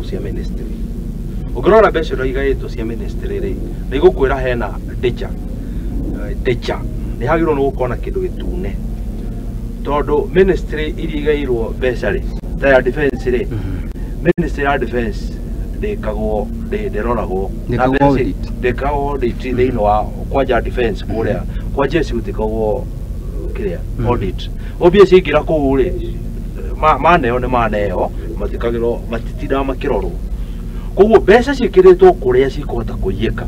cia ministry. Ũngĩrora mbeca iria igaĩtwo cia ministry rĩ, nĩ igũkwĩra hena danger. Danger nĩ hagĩrĩirwo nĩ gũkorwo na kĩndũ gĩtune, tondũ ministry iria igaĩirwo mbeca rĩ, ta ya defense rĩ, ministry ya defense ndĩkagwo, ndĩroragwo. Na Ndĩkagwo audit. Ndĩkagwo audit thĩinĩ wa kwanja defense kũrĩa kwa jeshi gũtikagwo kĩrĩa audit. Obia ciaingĩra kũu rĩ, maneo nĩ maneo, matikagĩrwo, matitindaga makĩrorwo. Koguo mbeca ciĩkĩrĩtwo kũrĩa cikũhota kũiyĩka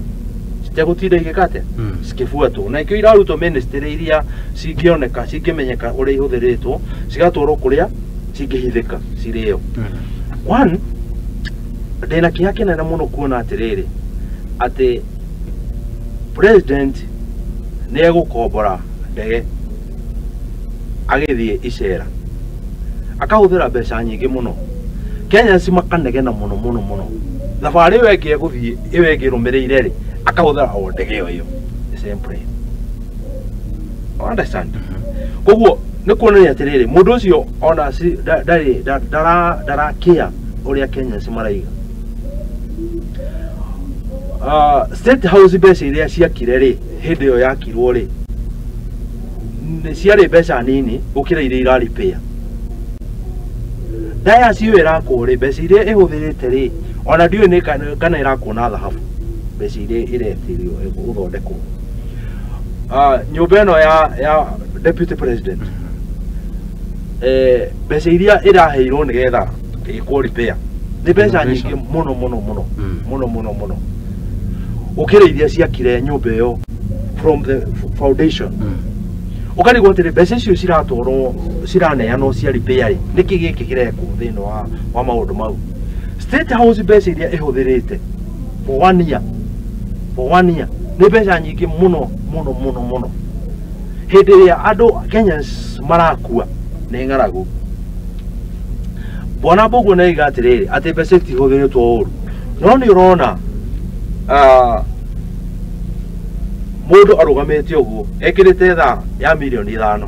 citegũtinda igĩka atĩa, cikĩbuatwo. Na ikĩo irarutwo ministry iria cingĩoneka, cingĩmenyeka ũrĩa ihũthĩrĩtwo, cigatwarwo kũrĩa cingĩhithĩka cirĩo. One, ndĩna kĩeha kĩnene mũno kuona atĩrĩrĩ, atĩ president nĩ egũkombora ndege agĩthiĩ icera, akahũthĩra mbeca nyingĩ mũno. Kenyans makanegena mũno mũno mũno. Thabarĩ ĩyo ĩngĩ egũthiĩ, ĩyo ĩngĩ ĩrũmĩrĩire rĩ, akahũthĩra o ndege ĩyo ĩyo, the same plane. Understand? Koguo nĩ kuonania atĩrĩrĩ, mũndũ ũcio ona ndarĩ ndarakĩa ũrĩa Kenyans maraiga. State House mbeca iria ciakire rĩ, hĩndĩ ĩyo yakirwo rĩ, nĩ ciarĩ mbeca nini gũkĩra iria iraripĩa dayas ĩyo ĩrakwo rĩ. Mbeca iria ĩhũthĩrĩte rĩ, ona ndiũĩ nĩ kana ĩrakwo na thahabu, mbeca iria ĩretĩrio gũthondekwo. Nyũmba ĩno ya deputy president, mbeca iria ĩraheirwo nĩgetha ĩkwo repair nĩ mbeca nyingĩ Renovation. Mũno mũno mũno mũno mũno mũno gũkĩra iria ciakire nyũmba ĩyo from the foundation. Ũkarigwo atĩrĩ, mbeca icio ciratwarwo, ciraneanwo cia repair rĩ, nĩkĩ gĩkĩ kĩrekwo thĩinĩ wa maũndũ mau? State House mbeca iria ĩhũthĩrĩte for one year, for one year, nĩ mbeca nyingĩ mũno mũno mũno mũno, hĩndĩ ĩrĩa andũ Kenyans marakua nĩ ng'aragu. Bwana Mbũguo nĩ aiga atĩrĩrĩ, atĩ mbeca itihũthĩrĩtwo ũru, no nĩ ũrona mũndũ arũgamĩte ũguo ekĩrĩte thaa ya mirioni 5,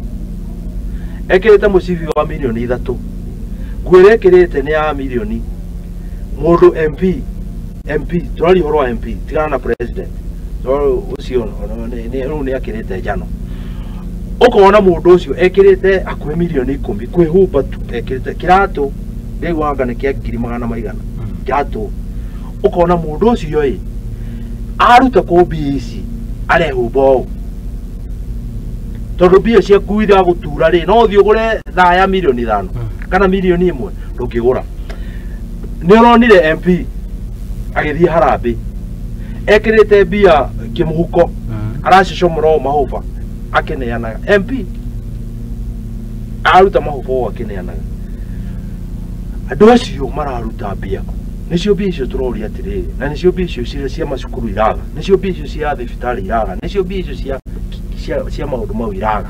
ekĩrĩte mũcibi wa mirioni 3, nguo ĩrĩa ekĩrĩte nĩ ya mirioni. Mũndũ MP, MP, tũraria ũhoro wa MP, tigana na president tondũ ũcio rĩu nĩ akĩrĩte njano. Ũkona mũndũ ũcio ekĩrĩte hakuhĩ mirioni 10 kwĩhumba tu, ekĩrĩte kĩratũ ndĩiguaga nĩ kĩa ngiri magana maigana kĩratũ. Ũkona mũndũ ũcio ĩ aruta kũ mbia ici arehumba ũũ? Tondũ mbia ciaku iragũtura rĩ, no ũthiĩ ũgũre thaa ya mirioni 5 kana mirioni 1? Ndũngĩgũra. Nĩ ũronire MP agĩthiĩ harambĩ ekĩrĩte mbia kĩmũhuko, aracicomora ũũ mahũba akĩneanaga. MP aruta mahũba ũũ akĩneanaga. Andũ acio mararuta mbia kũ? Nĩcio mbia icio tũroria atĩrĩrĩ, na nĩcio mbia icio cia macukuru iraga, nĩcio mbia icio cia thibitarĩ iraga, nĩcio mbia icio cia maũndũ mau iraga.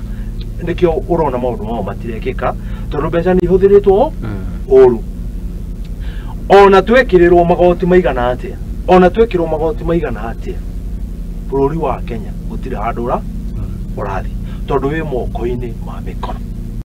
Nĩkĩo ũrona maũndũ mau matirekĩka, tondũ mbeca nĩ ihũthĩrĩtwo ũru. Ona twekĩrĩrwo magoti maigana atĩa, ona twekĩrwo magoti maigana atĩa, bũrũri wa Kenya gũtirĩ handũ ũrathiĩ, tondũ wĩ moko-inĩ ma mĩkono.